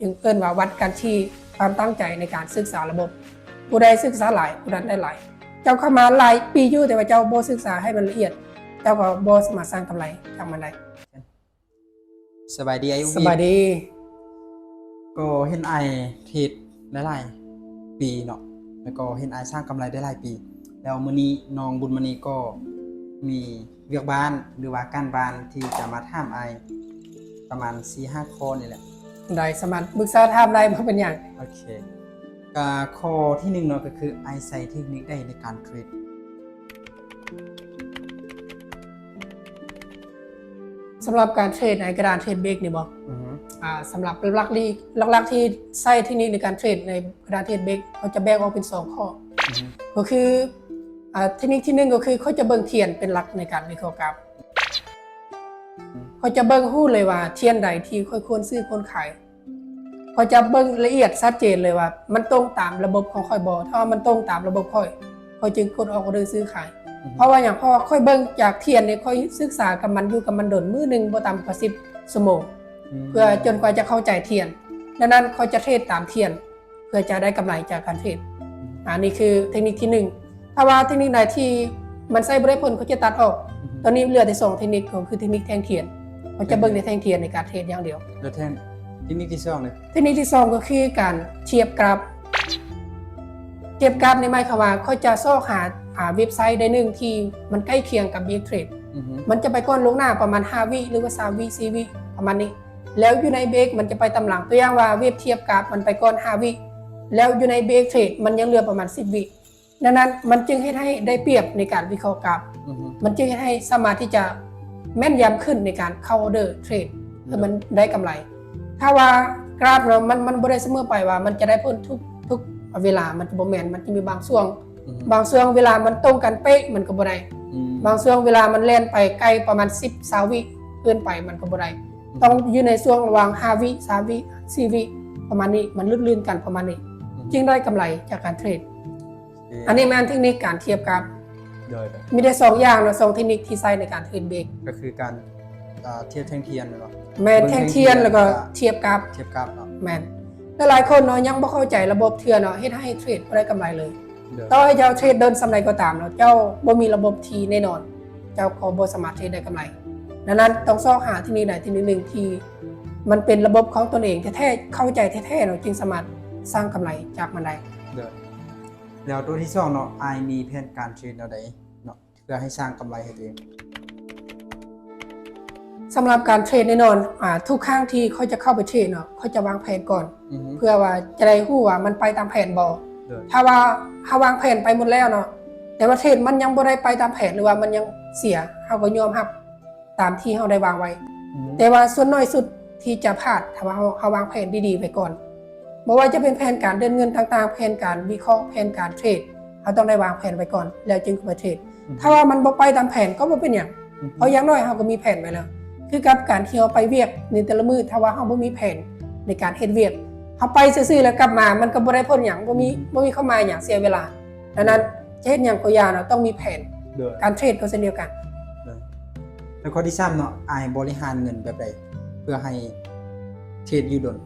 ຈຶ່ງເອີ້ນວ່າວັດກັນທີ່ຄວາມຕັ້ງໃຈໃນການສຶກສາລະບົບ. ຜູ້ໃດສຶກສາຫຼາຍ ຜູ້ນັ້ນໄດ້ຫຼາຍ. ເຈົ້າເຂົ້າມາຫຼາຍປີຢູ່ ແຕ່ວ່າເຈົ້າບໍ່ສຶກສາໃຫ້ມັນລະອຽດ ເຈົ້າກໍບໍ່ສາມາດສ້າງກຳໄລຈາກມັນໄດ້. ສະບາຍດີອ້າຍອຸງອິດ. ສະບາຍດີ. ກໍເຫັນອ້າຍເທຣດຫຼາຍໆປີເນາະ ແລ້ວກໍເຫັນອ້າຍສ້າງກຳໄລໄດ້ຫຼາຍປີ ແລ້ວມື້ນີ້ນ້ອງບຸນມະນີກໍມີວຽກບ້ານ ຫຼືວ່າການບ້ານທີ່ຈະມາຖາມອ້າຍປະມານສີ່ຫ້າຂໍ້ນີ້ແຫຼະ. ໄດ້ ສາມາດປຶກສາຖາມໄດ້ ບໍ່ເປັນຫຍັງ. ໂອເຄ ກໍຂໍ້ທີໜຶ່ງເນາະ ກໍຄືອ້າຍໃຊ້ເທັກນິກໃດໃນການເທຣດ? ສຳລັບການເທຣດໃນກະດານເທຣດເບຣກນີ້ບໍ? ອືຮຶ ອ່າ ສຳລັບຫຼັກໆ ທີ່ ຫຼັກໆ ທີ່ໃຊ້ເທັກນິກໃນການເທຣດໃນກະດານເທຣດເບຣກ ເຮົາຈະແບ່ງອອກເປັນສອງຂໍ້. ອືຮຶ ກໍຄື ອ່າ ເທັກນິກທີໜຶ່ງ ກໍຄືຂ້ອຍຈະເບິ່ງທຽນເປັນຫຼັກໃນການວິເຄາະກຣາຟ. ອືມ ຂ້ອຍຈະເບິ່ງຮູ້ເລີຍວ່າທຽນໃດທີ່ຂ້ອຍຄວນຊື້ຄວນຂາຍ. ຂ້ອຍຈະເບິ່ງລະອຽດຊັດເຈນເລີຍວ່າມັນຕົງຕາມລະບົບຂອງຂ້ອຍບໍ່. ຖ້າວ່າມັນຕົງຕາມລະບົບຂ້ອຍ ຂ້ອຍຈຶ່ງກົດອອກອໍເດີຊື້ຂາຍ. ອືຮຶ ເພາະວ່າຫຍັງ? ເພາະວ່າຂ້ອຍເບິ່ງຈາກທຽນນີ້ ຂ້ອຍສຶກສາກັບມັນ ຢູ່ກັບມັນດົນ ມື້ໜຶ່ງບໍ່ຕ່ຳກວ່າສິບຊົ່ວໂມງ. ອືມ ເພື່ອຈົນກວ່າຈະເຂົ້າໃຈທຽນ. ດັ່ງນັ້ນ ຂ້ອຍຈະເທຣດຕາມທຽນ ເພື່ອຈະໄດ້ກຳໄລຈາກການເທຣດ. ອືມ ອັນນີ້ຄືເທັກນິກທີໜຶ່ງ. ຖ້າວ່າເທັກນິກໃດທີ່ມັນໃຊ້ບໍ່ໄດ້ຜົນ ກໍຈະຕັດອອກ. ອືຮຶ ຕອນນີ້ເຫຼືອແຕ່ສອງເທັກນິກ ກໍຄືເທັກນິກແທ່ງທຽນ. ເຮົາຈະເບິ່ງແຕ່ແທ່ງທຽນໃນການເທຣດຢ່າງດຽວ. ແລ້ວແທ່ງ ເທັກນິກທີສອງເດ? ເທັກນິກທີສອງ ກໍຄືການທຽບກຣາຟ. ທຽບກຣາຟນີ້ໝາຍຄວາມວ່າ ຂ້ອຍຈະຊອກຫາ ອາ ເວັບໄຊໃດໜຶ່ງທີ່ມັນໃກ້ຄຽງກັບ BXTrade. ອືຮຶ ມັນຈະໄປກ່ອນລ່ວງໜ້າປະມານຫ້າວິ ຫຼືວ່າຊາວວິ ສີ່ວິ ປະມານນີ້. ແລ້ວຢູ່ໃນ BX ມັນຈະໄປຕາມຫຼັງ. ຕົວຢ່າງວ່າ ເວັບທຽບກຣາຟມັນໄປກ່ອນຫ້າວິ ແລ້ວຢູ່ໃນ BXTrade ມັນຍັງເຫຼືອປະມານສິບວິ. ດັ່ງນັ້ນ ມັນຈຶ່ງເຮັດໃຫ້ໄດ້ປຽບໃນການວິເຄາະກຣາຟ. ອືຮຶ ມັນຈຶ່ງເຮັດໃຫ້ສາມາດທີ່ຈະແມ່ນຢຳຂຶ້ນໃນການເຂົ້າອໍເດີເທຣດ ເພື່ອມັນໄດ້ກຳໄລ. ຖ້າວ່າກຣາຟເນາະ ມັນ ມັນບໍ່ໄດ້ສະເໝີໄປວ່າມັນຈະໄດ້ຜົນທຸກ ທຸກເວລາ ມັນຈະບໍ່ແມ່ນ. ມັນຈະມີບາງຊ່ວງ ອືຮຶ ບາງຊ່ວງເວລາມັນຕົງກັນເປະ ມັນກໍບໍ່ໄດ້. ອືມ ບາງຊ່ວງເວລາມັນແລ່ນໄປໄກປະມານສິບ ຊາວວິເກີນໄປ ມັນກໍບໍ່ໄດ້. ອືຮຶ ຕ້ອງຢູ່ໃນຊ່ວງລະຫວ່າງຫ້າວິ ສາມວິ ສີ່ວິ ປະມານນີ້ ມັນຫຼຸດລື່ນກັນປະມານນີ້ ອືຮຶ ຈຶ່ງໄດ້ກຳໄລຈາກການເທຣດ. ໂອເຄ ອັນນີ້ແມ່ນເທັກນິກການທຽບກຣາຟ. ໂດຍ ໂດຍ ມີແຕ່ສອງຢ່າງເນາະ ສອງເທັກນິກທີ່ໃຊ້ໃນການເທຣດເບຣກ ກໍຄືການ ອ່າ ທຽບແທ່ງທຽນແມ່ນບໍ່? ແມ່ນ ເທ ແທ່ງທຽນ ແລ້ວກໍທຽບກຣາຟ. ທຽບກຣາຟເນາະ. ແມ່ນ ຫຼາຍໆຄົນເນາະ ຍັງບໍ່ເຂົ້າໃຈລະບົບເທື່ອເນາະ ເຮັດໃຫ້ເທຣດບໍ່ໄດ້ກຳໄລເລີຍ. ໂດຍ ຕໍ່ໃຫ້ເຈົ້າເທຣດດົນສ່ຳໃດກໍຕາມເນາະ ເຈົ້າບໍ່ມີລະບົບທີ່ແນ່ນອນ ເຈົ້າກໍບໍ່ສາມາດເທຣດໄດ້ກຳໄລ. ດັ່ງນັ້ນ ຕ້ອງຊອກຫາເທັກນິກໃດເທັກນິກໜຶ່ງທີ່ມັນເປັນລະບົບຂອງຕົນເອງແທ້ໆ ເຂົ້າໃຈແທ້ໆເນາະ ຈຶ່ງສາມາດສ້າງກຳໄລຈາກມັນໄດ້. ໂດຍ ແລ້ວຕົວທີສອງເນາະ ອ້າຍມີແຜນການເທຣດແນວໃດເນາະ ເພື່ອໃຫ້ສ້າງກຳໄລໃຫ້ຕົວເອງ? ສຳລັບການເທຣດແນ່ນອນ ອາ ທຸກຄັ້ງທີ່ຂ້ອຍຈະເຂົ້າໄປເທຣດເນາະ ຂ້ອຍຈະວາງແຜນກ່ອນ. ອືຮຶ ເພື່ອວ່າຈະໄດ້ຮູ້ວ່າມັນໄປຕາມແຜນບໍ່. ໂດຍ ຖ້າວ່າເຮົາວາງແຜນໄປໝົດແລ້ວເນາະ ແຕ່ວ່າເທຣດມັນຍັງບໍ່ໄດ້ໄປຕາມແຜນ ຫຼືວ່າມັນຍັງເສຍ ເຮົາກໍຍອມຮັບຕາມທີ່ເຮົາໄດ້ວາງໄວ້. ອືມ ແຕ່ວ່າສ່ວນໜ້ອຍສຸດທີ່ຈະພາດ ຖ້າວ່າເຮົາ ເຮົາວາງແຜນດີໆໄວ້ກ່ອນ ບໍ່ວ່າຈະເປັນແຜນການເດີນເງິນຕ່າງໆ ແຜນການວິເຄາະ ແຜນການເທຣດ ເຮົາຕ້ອງໄດ້ວາງແຜນໄວ້ກ່ອນ ແລ້ວຈຶ່ງໄປເທຣດ. ອືມ ຖ້າວ່າມັນບໍ່ໄປຕາມແຜນກໍບໍ່ເປັນຫຍັງ. ອືມ ເພາະຢ່າງໜ້ອຍເຮົາກໍມີແຜນໄວ້ແລ້ວ. ຄືກັບການທີ່ເຮົາໄປວຽກໃນແຕ່ລະມື້ ຖ້າວ່າເຮົາບໍ່ມີແຜນໃນການເຮັດວຽກ ເຮົາໄປຊື່ໆແລ້ວກັບມາ ມັນກໍບໍ່ໄດ້ຜົນຫຍັງ ບໍ່ມີ ອືມ ບໍ່ມີຄວາມໝາຍຫຍັງ ເສຍເວລາ. ດັ່ງນັ້ນ ຈະເຮັດຫຍັງກໍຢ່າເນາະ ຕ້ອງມີແຜນ. ໂດຍ ການເທຣດກໍເຊັ່ນດຽວກັນ. ໂດຍ ແລ້ວຂໍ້ທີສາມເນາະ ອ້າຍບໍລິຫານເງິນແບບໃດ ເພື່ອໃຫ້ເທຣດຢູ່ດົນ?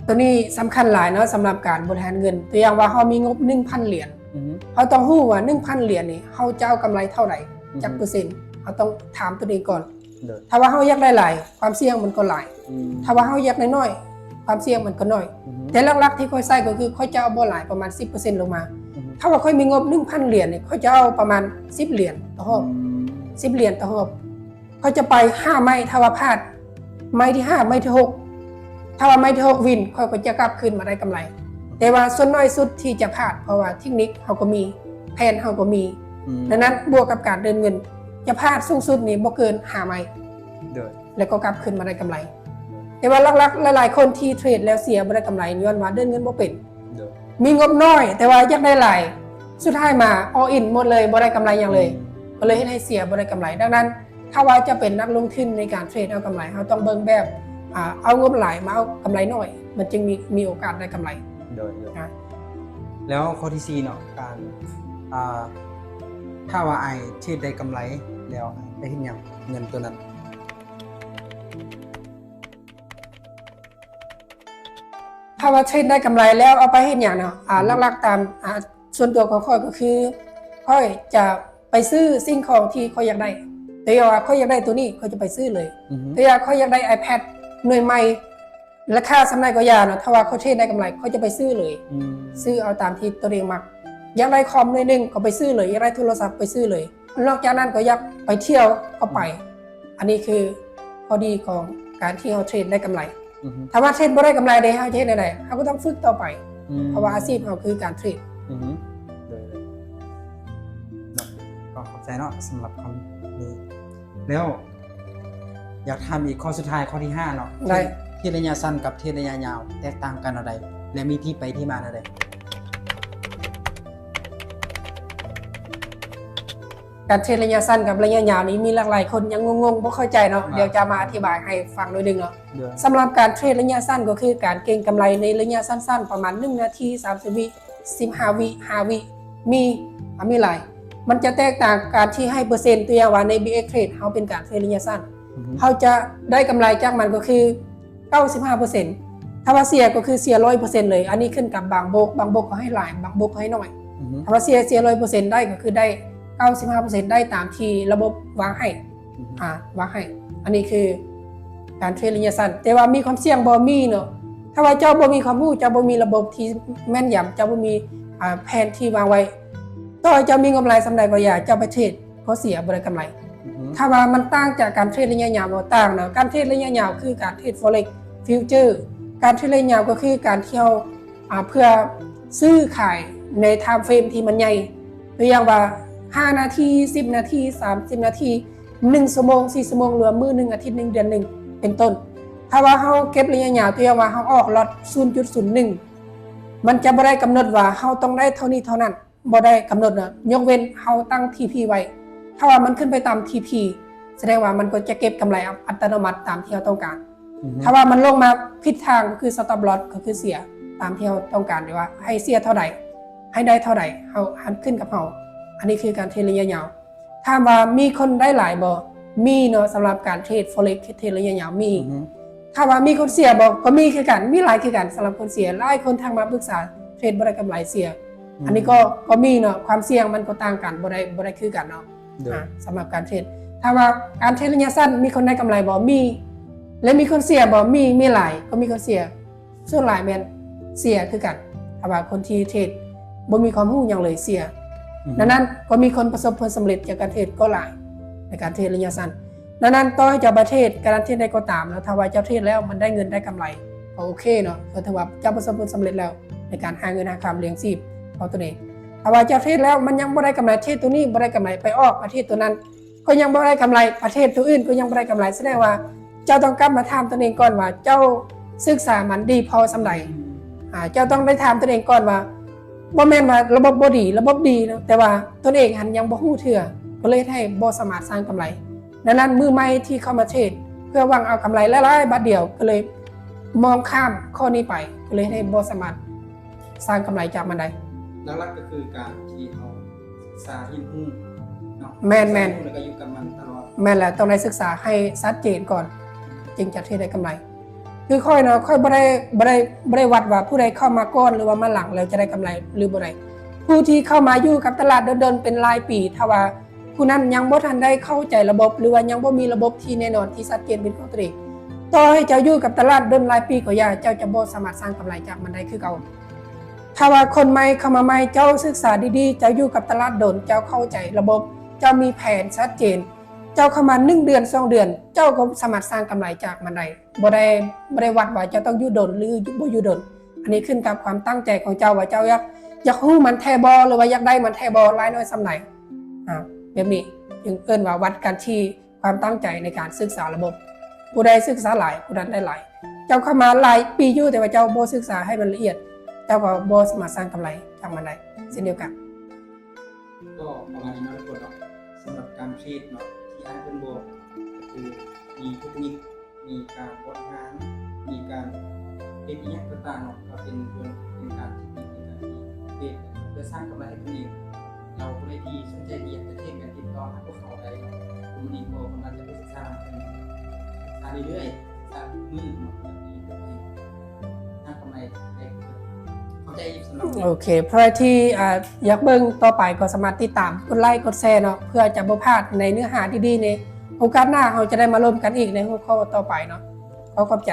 ຕົວນີ້ສຳຄັນຫຼາຍເນາະ ສຳລັບການບໍລິຫານເງິນ. ຕົວຢ່າງວ່າເຮົາມີງົບໜຶ່ງພັນຫຼຽນ. ອືຮຶ ເຮົາຕ້ອງຮູ້ວ່າໜຶ່ງພັນຫຼຽນນີ້ ເຮົາຈະເອົາກຳໄລເທົ່າໃດ ອືຮຶ ຈັກເປີເຊັນ ເຮົາຕ້ອງຖາມຕົນເອງກ່ອນ. ໂດຍ ຖ້າວ່າເຮົາຢາກໄດ້ຫຼາຍ ຄວາມສ່ຽງມັນກໍຫຼາຍ. ອືມ ຖ້າວ່າເຮົາຢາກໄດ້ໜ້ອຍ ຄວາມສ່ຽງມັນກໍໜ້ອຍ. ອືຮຶ ແຕ່ຫຼັກໆທີ່ຂ້ອຍໃຊ້ກໍຄືຂ້ອຍຈະເອົາບໍ່ຫຼາຍ ປະມານສິບເປີເຊັນລົງມາ. ອືຮຶ ຖ້າວ່າຂ້ອຍມີງົບໜຶ່ງພັນຫຼຽນນີ້ ຂ້ອຍຈະເອົາປະມານສິບຫຼຽນຕໍ່ຮອບ. ອືມ ສິບຫຼຽນຕໍ່ຮອບ. ຂ້ອຍຈະໄປຫ້າໄມ້ ຖ້າວ່າພາດໄມ້ທີຫ້າ ໄມ້ທີຫົກ ຖ້າວ່າໄມ້ທີຫົກວິນ ຂ້ອຍກໍຈະກັບຄືນມາໄດ້ກຳໄລ. ແຕ່ວ່າສ່ວນໜ້ອຍສຸດທີ່ຈະພາດ ເພາະວ່າເທັກນິກເຮົາກໍມີ ແຜນເຮົາກໍມີ. ອືມ ດັ່ງນັ້ນ ບວກກັບການເດີນເງິນ ຈະພາດສູງສຸດນີ້ບໍ່ເກີນຫ້າໄມ້. ໂດຍ ແລ້ວກໍກັບຄືນມາໄດ້ກຳໄລ. ແຕ່ວ່າຫຼັກໆ ຫຼາຍໆຄົນທີ່ເທຣດແລ້ວເສຍ ບໍ່ໄດ້ກຳໄລ ຍ້ອນວ່າເດີນເງິນບໍ່ເປັນ. ໂດຍ ມີງົບໜ້ອຍ ແຕ່ວ່າຢາກໄດ້ຫຼາຍ ສຸດທ້າຍມາ all in ໝົດເລີຍ ບໍ່ໄດ້ກຳໄລຫຍັງເລີຍ. ອືມ ກໍເລີຍເຮັດໃຫ້ເສຍ ບໍ່ໄດ້ກຳໄລ. ດັ່ງນັ້ນ ຖ້າວ່າຈະເປັນນັກລົງທຶນໃນການເທຣດເອົາກຳໄລ ເຮົາຕ້ອງເບິ່ງແບບ ອ່າ ເອົາງົບຫຼາຍມາເອົາກຳໄລໜ້ອຍ ມັນຈຶ່ງມີ ມີໂອກາດໄດ້ກຳໄລ. ໂດຍ ໂດຍ ນະ ແລ້ວຂໍ້ທີສີ່ເນາະ ການ ອ່າ ຖ້າວ່າອ້າຍເທຣດໄດ້ກຳໄລແລ້ວ ໄປເຮັດຫຍັງເງິນຕົວນັ້ນ? ຖ້າວ່າເທຣດໄດ້ກຳໄລແລ້ວເອົາໄປເຮັດຫຍັງເນາະ? ອ່າ ອືມ ຫຼັກໆຕາມ ອ່າ ສ່ວນຕົວຂອງຂ້ອຍກໍຄື ຂ້ອຍຈະໄປຊື້ສິ່ງຂອງທີ່ຂ້ອຍຢາກໄດ້. ຕົວຢ່າງວ່າຂ້ອຍຢາກໄດ້ຕົວນີ້ ຂ້ອຍຈະໄປຊື້ເລີຍ. ອືຮຶ ຕົວຢ່າງຂ້ອຍຢາກໄດ້ iPad ໜ່ວຍໃໝ່ ລາຄາສ່ຳໃດກໍຢ່າເນາະ, ຖ້າວ່າຂ້ອຍເທຣດໄດ້ກຳໄລ ຂ້ອຍຈະໄປຊື້ເລີຍ. ອືມ ຊື້ເອົາຕາມທີ່ຕົວເອງມັກ. ຢາກໄດ້ຄອມໜ່ວຍໜຶ່ງ ກໍໄປຊື້ເລີຍ, ຢາກໄດ້ໂທລະສັບ ໄປຊື້ເລີຍ. ນອກຈາກນັ້ນກໍຢາກໄປທ່ຽວ ກໍໄປ. ອືມ ອັນນີ້ຄືຂໍ້ດີຂອງການທີ່ເຮົາເທຣດໄດ້ກຳໄລ. ອືຮຶ ຖ້າວ່າເທຣດບໍ່ໄດ້ກຳໄລເດ້ ເຮົາຈະເຮັດແນວໃດ? ເຮົາກໍຕ້ອງຝຶກຕໍ່ໄປ. ອືມ ເພາະວ່າອາຊີບເຮົາຄືການເທຣດ. ອືຮຶ ໂດຍ ເນາະ ກໍຂອບໃຈເນາະ ສຳລັບຄຳນີ້. ແລ້ວຢາກຖາມອີກຂໍ້ສຸດທ້າຍ ຂໍ້ທີຫ້າເນາະ. ໄດ້. ເທຣດໄລຍະສັ້ນກັບເທຣດໄລຍະຍາວແຕກຕ່າງກັນແນວໃດ ແລະ ມີທີ່ໄປທີ່ມາແນວໃດ? ການເທຣດໄລຍະສັ້ນກັບໄລຍະຍາວນີ້ ມີຫຼາກຫຼາຍຄົນຍັງງົງໆ ບໍ່ເຂົ້າໃຈເນາະ. ອ່າ ດຽວຈະມາອະທິບາຍໃຫ້ຟັງໜ້ອຍໜຶ່ງເນາະ. ໂດຍ. ສຳລັບການເທຣດໄລຍະສັ້ນ ກໍຄືການເກັງກຳໄລໃນໄລຍະສັ້ນໆ ປະມານໜຶ່ງນາທີ ສາມສິບວິ ສິບຫ້າວິ ຫ້າວິ ມີ ອ່າ ມີຫຼາຍ. ມັນຈະແຕກຕ່າງການທີ່ໃຫ້ເປີເຊັນ, ຕົວຢ່າງວ່າໃນ BX Trade ເຮົາເປັນການເທຣດໄລຍະສັ້ນ ອືຮຶ ເຮົາຈະໄດ້ກຳໄລຈາກມັນກໍຄື ເກົ້າສິບຫ້າເປີເຊັນ. ຖ້າວ່າເສຍກໍຄືເສຍຮ້ອຍເປີເຊັນເລີຍ. ອັນນີ້ຂຶ້ນກັບບາງໂບກ, ບາງໂບກກໍໃຫ້ຫຼາຍ, ບາງໂບກກໍໃຫ້ໜ້ອຍ. ອືຮຶ ຖ້າວ່າເສຍ, ເສຍຮ້ອຍເປີເຊັນໄດ້ ກໍຄືໄດ້ເກົ້າສິບຫ້າເປີເຊັນ ໄດ້ຕາມທີ່ລະບົບວາງໃຫ້. ອືຮຶ ອ່າ ວາງໃຫ້. ອັນນີ້ຄືການເທຣດໄລຍະສັ້ນ. ແຕ່ວ່າມີຄວາມສ່ຽງບໍ່? ມີເນາະ. ຖ້າວ່າເຈົ້າບໍ່ມີຄວາມຮູ້, ເຈົ້າບໍ່ມີລະບົບທີ່ແມ່ນຢຳ, ເຈົ້າບໍ່ມີ ອ່າ ແຜນທີ່ວາງໄວ້, ຕໍ່ໃຫ້ເຈົ້າມີງົບຫຼາຍສ່ຳໃດກໍຢ່າ, ເຈົ້າໄປເທຣດ ກໍເສຍ ບໍ່ໄດ້ກຳໄລ. ອືຮຶ ຖ້າວ່າມັນຕ່າງຈາກການເທຣດໄລຍະຍາວບໍ່? ຕ່າງເນາະ. ການເທຣດໄລຍະຍາວຄືການເທຣດ Forex Future. ການເທຣດໄລຍະຍາວກໍຄືການທີ່ເຮົາ ອ່າ ເພື່ອຊື້ຂາຍໃນ time frame ທີ່ມັນໃຫຍ່. ຕົວຢ່າງວ່າ ຫ້ານາທີ, ສິບນາທີ, ສາມສິບນາທີ, ໜຶ່ງຊົ່ວໂມງ, ສີ່ຊົ່ວໂມງ, ຫຼືວ່າມື້ໜຶ່ງ, ອາທິດໜຶ່ງ, ເດືອນໜຶ່ງ ເປັນຕົ້ນ. ຖ້າວ່າເຮົາເກັບໄລຍະຍາວ, ຕົວຢ່າງວ່າເຮົາອອກລັອດ ສູນຈຸດສູນໜຶ່ງ ມັນຈະບໍ່ໄດ້ກຳນົດວ່າເຮົາຕ້ອງໄດ້ເທົ່ານີ້ເທົ່ານັ້ນ. ບໍ່ໄດ້ກຳນົດເນາະ, ຍົກເວັ້ນເຮົາຕັ້ງ TP ໄວ້. ຖ້າວ່າມັນຂຶ້ນໄປຕາມ TP ສະແດງວ່າມັນກໍຈະເກັບກຳໄລອັດຕະໂນມັດຕາມທີ່ເຮົາຕ້ອງການ. ອືຮຶ ຖ້າວ່າມັນລົງມາຜິດທາງ ກໍຄື stop loss ກໍຄືເສຍຕາມທີ່ເຮົາຕ້ອງການ, ຫຼືວ່າໃຫ້ເສຍເທົ່າໃດ, ໃຫ້ໄດ້ເທົ່າໃດ, ເຮົາ ມັນຂຶ້ນກັບເຮົາ. ອັນນີ້ຄືການເທຣດໄລຍະຍາວ. ຖາມວ່າມີຄົນໄດ້ຫຼາຍບໍ່? ມີເນາະ, ສຳລັບການເທຣດ Forex ເທຣດໄລຍະຍາວມີ. ອືຮຶ ຖາມວ່າມີຄົນເສຍບໍ່? ກໍມີຄືກັນ, ມີຫຼາຍຄືກັນ. ສຳລັບຄົນເສຍ, ຫຼາຍຄົນທັກມາປຶກສາເທຣດບໍ່ໄດ້ກຳໄລເສຍ. ອືມ ອັນນີ້ກໍ ກໍມີເນາະ, ຄວາມສ່ຽງມັນກໍຕ່າງກັນ, ບໍ່ໄດ້ ບໍ່ໄດ້ຄືກັນເນາະ. ໂດຍ ອ່າ ສຳລັບການເທຣດ, ຖາມວ່າການເທຣດໄລຍະສັ້ນມີຄົນໄດ້ກຳໄລບໍ່? ມີ. ແລະ ມີຄົນເສຍບໍ່? ມີ, ມີຫຼາຍ, ກໍມີຄົນເສຍ. ສ່ວນຫຼາຍແມ່ນເສຍຄືກັນ. ຖ້າວ່າຄົນທີ່ເທຣດບໍ່ມີຄວາມຮູ້ຫຍັງເລີຍ ເສຍ. ອືຮຶ ດັ່ງນັ້ນກໍມີຄົນປະສົບຜົນສຳເລັດຈາກການເທຣດກໍຫຼາຍ ໃນການເທຣດໄລຍະສັ້ນ. ດັ່ງນັ້ນ ຕໍ່ໃຫ້ເຈົ້າໄປເທຣດ ການເທຣດໃດກໍຕາມເນາະ, ຖ້າວ່າເຈົ້າເທຣດແລ້ວມັນໄດ້ເງິນໄດ້ກຳໄລ ກໍໂອເຄເນາະ, ກໍຖືວ່າເຈົ້າປະສົບຜົນສຳເລັດແລ້ວ ໃນການຫາເງິນຫາຄຳລ້ຽງຊີບຂອງຕົນເອງ. ຖ້າວ່າເຈົ້າເທຣດແລ້ວມັນຍັງບໍ່ໄດ້ກຳໄລ, ເທຣດຕົວນີ້ບໍ່ໄດ້ກຳໄລ, ໄປອອກປະເທດຕົວນັ້ນ ກໍຍັງບໍ່ໄດ້ກຳໄລ, ປະເທດຕົວອື່ນກໍຍັງບໍ່ໄດ້ກຳໄລ, ສະແດງວ່າເຈົ້າຕ້ອງກັບມາຖາມຕົນເອງກ່ອນວ່າ ເຈົ້າສຶກສາມັນດີພໍສ່ຳໃດ. ອືມ ອ່າ ເຈົ້າຕ້ອງໄດ້ຖາມຕົນເອງກ່ອນວ່າ ບໍ່ແມ່ນວ່າລະບົບບໍ່ດີ, ລະບົບດີເນາະ, ແຕ່ວ່າຕົນເອງຫັ້ນຍັງບໍ່ຮູ້ເທື່ອ, ກໍເລີຍເຮັດໃຫ້ບໍ່ສາມາດສ້າງກຳໄລ. ດັ່ງນັ້ນ ມືໃໝ່ທີ່ເຂົ້າມາເທຣດ ເພື່ອຫວັງເອົາກຳໄລຫຼາຍໆບາດດຽວ, ກໍເລີຍມອງຂ້າມຂໍ້ນີ້ໄປ, ກໍເລີຍເຮັດໃຫ້ບໍ່ສາມາດ ສ້າງກຳໄລຈາກມັນໄດ້. ຫຼັກໆກໍຄືການທີ່ເຮົາສຶກສາຮຽນຮູ້ເນາະ. ແມ່ນໆ ແລ້ວກໍຢູ່ກັບມັນຕະຫຼອດ. ແມ່ນແລ້ວ, ຕ້ອງໄດ້ສຶກສາໃຫ້ຊັດເຈນກ່ອນ ຈຶ່ງຈະເຮັດໄດ້ກຳໄລ. ຄືຂ້ອຍເນາະ, ຂ້ອຍບໍ່ໄດ້ ບໍ່ໄດ້ ບໍ່ໄດ້ວັດວ່າຜູ້ໃດເຂົ້າມາກ່ອນ ຫຼືວ່າມາຫຼັງແລ້ວຈະໄດ້ກຳໄລ ຫຼືບໍ່ໄດ້. ຜູ້ທີ່ເຂົ້າມາຢູ່ກັບຕະຫຼາດດົນໆ ເປັນຫຼາຍປີ, ຖ້າວ່າ ຜູ້ນັ້ນຍັງບໍ່ທັນໄດ້ເຂົ້າໃຈລະບົບ ຫຼືວ່າຍັງບໍ່ມີລະບົບທີ່ແນ່ນອນ ທີ່ຊັດເຈນເປັນຂອງຕົວເອງ. ຕໍ່ໃຫ້ເຈົ້າຢູ່ກັບຕະຫຼາດດົນຫຼາຍປີກໍຢ່າ, ເຈົ້າຈະບໍ່ສາມາດສ້າງກຳໄລຈາກມັນໄດ້ຄືເກົ່າ. ຖ້າວ່າຄົນໃໝ່ເຂົ້າມາໃໝ່, ເຈົ້າສຶກສາດີໆ, ເຈົ້າຢູ່ກັບຕະຫຼາດດົນ, ເຈົ້າເຂົ້າໃຈລະບົບ, ເຈົ້າມີແຜນຊັດເຈນ, ເຈົ້າເຂົ້າມາໜຶ່ງເດືອນ, ສອງເດືອນ, ເຈົ້າກໍສາມາດສ້າງກຳໄລຈາກມັນໄດ້. ບໍ່ໄດ້ ບໍ່ໄດ້ວັດວ່າເຈົ້າຕ້ອງຢູ່ດົນ ຫຼື ບໍ່ຢູ່ດົນ. ອັນນີ້ຂຶ້ນກັບຄວາມຕັ້ງໃຈຂອງເຈົ້າວ່າເຈົ້າຢາກ ຢາກຮູ້ມັນແທ້ບໍ່ ຫຼືວ່າຢາກໄດ້ມັນແທ້ບໍ່ ຫຼາຍໜ້ອຍສ່ຳໃດ. ອ່າ ແບບນີ້ຈຶ່ງເອີ້ນວ່າວັດກັນທີ່ຄວາມຕັ້ງໃຈໃນການສຶກສາລະບົບ. ຜູ້ໃດສຶກສາຫຼາຍ ຜູ້ນັ້ນໄດ້ຫຼາຍ. ເຈົ້າເຂົ້າມາຫຼາຍປີຢູ່ ແຕ່ວ່າເຈົ້າບໍ່ສຶກສາໃຫ້ມັນລະອຽດ ເຈົ້າກໍບໍ່ສາມາດສ້າງກຳໄລຈາກມັນໄດ້ເຊັ່ນດຽວກັນ. ກໍປະມານນີ້ເນາະທຸກຄົນເນາະ ສຳລັບການເທຣດເນາະ ທີ່ອ້າຍເພິ່ນບອກ ກໍຄືມີເທັກນິກ ມີການບໍລິຫານ ມີການເຮັດອີ່ຫຍັງຕ່າງໆເນາະ ກໍເປັນ ເປັນ ເປັນການເທັກນິກໃນການທີ່ເຮັດເພື່ອສ້າງກຳໄລໃຫ້ຕົນເອງ. ແລ້ວຜູ້ໃດທີ່ສົນໃຈທີ່ຢາກຈະເທຣດ ກໍຕິດຕໍ່ຫາພວກເຂົາໄດ້ເນາະ. ມື້ນີ້ກໍກຳລັງຈະໄປສຶກສານຳເພິ່ນ ສຶກສາເລື້ອຍໆ ສຶກສາທຸກມື້ເນາະ ແບບນີ້ກໍຊິສ້າງກຳໄລ ໂອເຄ ໃຜທີ່ ອ່າ ຢາກເບິ່ງຕໍ່ໄປກໍສາມາດຕິດຕາມ ກົດໄລ ກົດແຊເນາະ ເພື່ອຈະບໍ່ພາດໃນເນື້ອຫາດີໆນີ້. ໂອກາດໜ້າເຮົາຈະໄດ້ມາລົມກັນອີກໃນຫົວຂໍ້ຕໍ່ໄປເນາະ. ຂໍຂອບໃຈ.